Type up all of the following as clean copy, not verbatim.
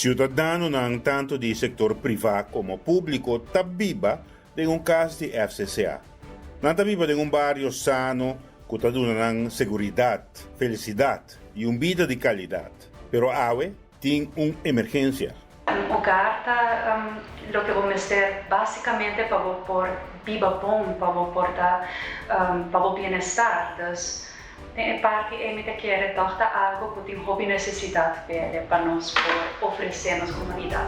Siudadanonan tantu di sektor privá komo públiko ta biba den un kas di FCCA. Nan ta biba den un bario sano ku ta duna nan seguridat, felisidat i un bida di kalidat. Pero awe tin un emergensia. Un hogar ta loke bo mester básikamente pa bo por biba bon, pa bo por ta pa bo bienestar. Dus den e parti ei mi ta kere tòg ta algu ku tin hopi nesesidat p'e pa nos por ofresé nos komunidat.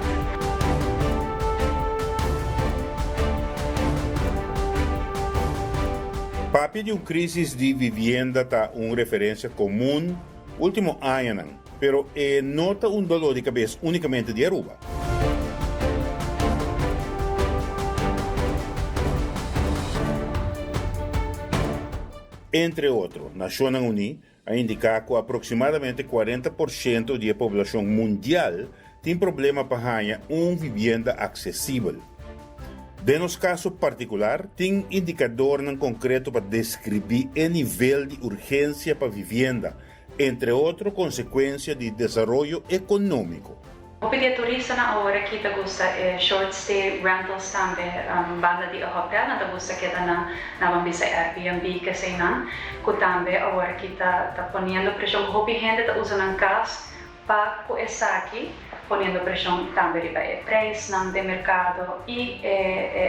Papia di un krísis di vivienda ta un referensia komun último añanan. Pero e no ta un dolor di cabes unicamente di Aruba. Entre otro, Nacionnan Uní a indica cu aproximadamente cuarenta por ciento di e poblacion mundial tin problema pa haña un vivienda accesibel. Den nos caso particular, tin indicadornan concreto pa describi e nivel di urgencia pa vivienda Entre otro konsekuensia di desaroyo ekonómiko. Hopi di e turistanan awor aki ta gusta e short stay rentals tambe banda di e hotel nan ta gusta keda na na ban bisa Airbnb keseinan ku tambe awor aki ta ta poniendo preshon ku hopi hende ta usa nan kas pa ku esaki poniendo preshon tambe riba e prijsnan den merkado i e e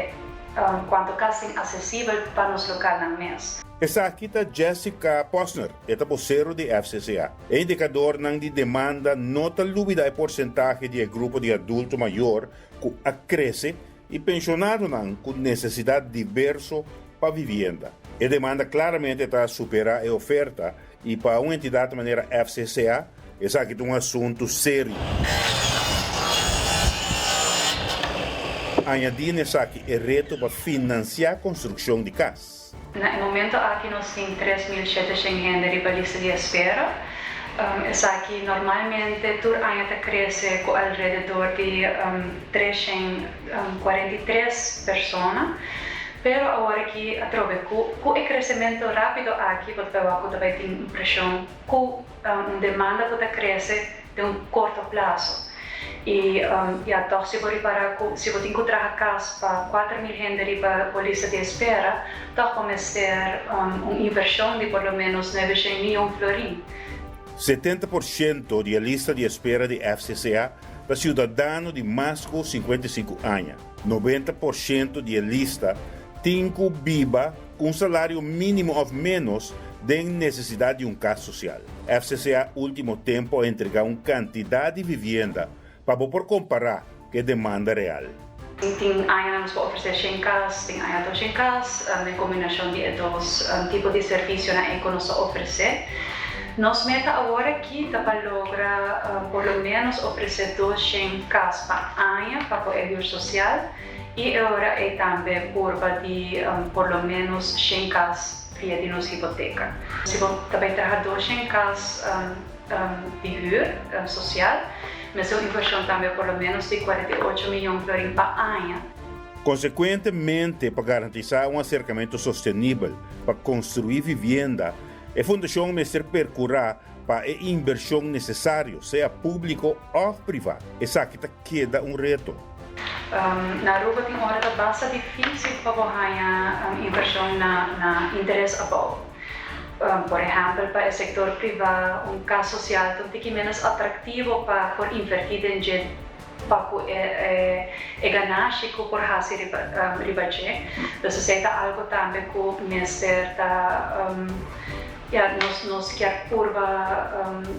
kuantu kas tin asesibel pa nos lokalnan mes. Esaki ta Jessica Posner, e ta bosero di FCCA. E indikadornan di demanda no ta lubida e porsentahe di e grupo di adulto mayor ku a krese i penshonadonan ku nesesidat diverso pa vivienda. E demanda klaramente ta superá e oferta i pa un entidat manera FCCA esaki ta un asuntu serio. Añadí na esaki e reto pa finansiá konstrukshon di kas. Na e momento aki nos tin 3700 hende riba lista di espera. Esaki normalmente tur aña ta krese ku alrededor di 343 persona. Pero awor aki atrobe ku ku e kresementu rápido aki bo ta bai wak ku ta bai tin un preshon ku un demanda ku ta krese den un korto plaso. I ya tòg si bo ripará ku si bo tin ku traha kas pa 4000 hende riba bo lista di espera, tòg bo mester un invershon di por lo ménos 900 mion florin. 70% di e lista di espera di FCCA ta siudadano di mas ku 55 aña. 90% di e lista tin ku biba ku un salario mínimo òf ménos den nesesidat di un kas sosial. FCCA último tempu a entregá un kantidat di vivienda pa bo por kompará ku e demanda real. Tin añanan nos por ofresé shen kas, tin aña dos shen kas, den kombinashon di e dos tipo di servisionan ei ku nos ta ofresé. Nos meta awor aki ta pa logra por lo ménos ofresé dos shen kas pa aña pa ku e huur sosial i e ora ei tambe purba di por lo ménos shen kas via di nos hipoteka. Si bo ta bai traha dos shen kas di huur sosial, mester un invershon tambe por lo ménos di 48 miyon florin pa aña. Konsekuentemente, pa garantisá un aserkamentu sostenibel pa konstruí vivienda, e fundashon mester perkurá pa e invershon nesesario, sea públiko òf privá. Esaki ta keda un reto. Na Aruba tin ora ta basta difísil pa bo haña invershon na interes abou. Por ehèmpel pa e sektor privá un kas sosial ta un tiki ménos atraktivo pa por invertí den dje pa ku e ganashi ku por hasi riba dje. Dus esei ta algu tambe ku mester ta ya nos kier purba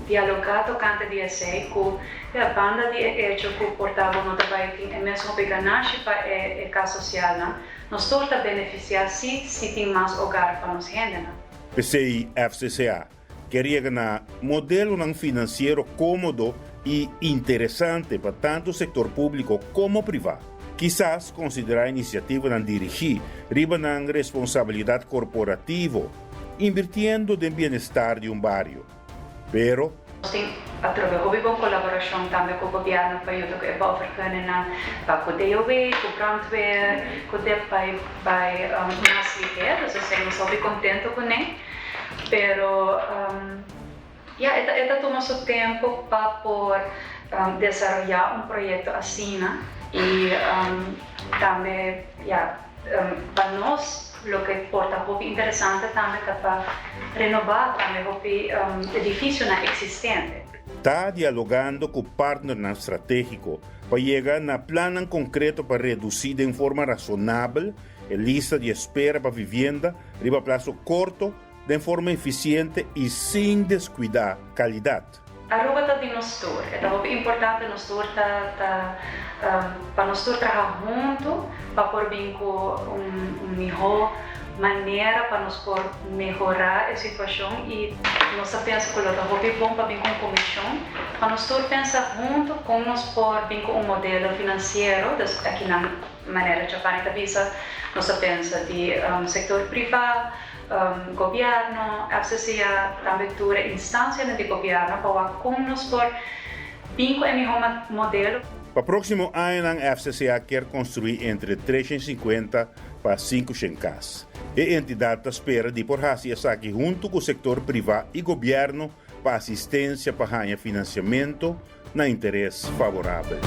dialogá tokante di esei ku Ya, banda di e echo ku por ta bo no ta bai tin e mes hopi ganashi pa e kas sosialnan, nos tur ta benefisiá sí si tin mas ogar pa nos hendenan. P'esei FCCA kier yega na modelonan finansiero kómodo i interesante pa tantu sektor públiko komo privá. Kisas konsiderá inisiativanan dirigí riba nan responsabilidat korporativo, invirtiendo den bienestar di un bario. Pero. Nos tin atrobe hopi bon kolaborashon tambe ku gobièrnu pa yuda ku e bouwvergunningnan, pa ku DOW, ku brandweer, ku dep bai bai mas lihé. Dus esei nos hopi kontentu kuné. Pero ya e ta e ta tuma su tempu pa por. desaroyá un proyekto asina i tambe ya pa nos loke por ta hopi interesante tambe ta pa renobá tambe hopi edifisionan eksistente. Ta dialogando ku partnernan stratégiko pa yega na plannan konkreto pa redusí den forma rasonabel e lista di espera pa vivienda riba plaso korto den forma efisiente i sin deskuidá kalidat. Aruba ta di nos tur. E ta hopi importante nos tur ta ta pa nos tur traha huntu pa por bin ku un un mihó manera pa nos por mehorá e situashon i nos ta pensa ku lo ta hopi bon pa bin ku un komishon pa nos tur pensa huntu kon nos por bin ku un modelo finansiero, dus akinan manera Chapani ta bisa nos ta pensa di sektor privá, Gobierno, FCCA, tambe tur e instancianan di gobierno pa wak con nos por bin cu e miho modelo. Pa proximo añanan FCCA kier construi entre 350 pa 500 cas. E entidad ta spera di por haci esaki hunto cu sector priva y gobierno pa asistencia pa haña financiamento na interes favorabel.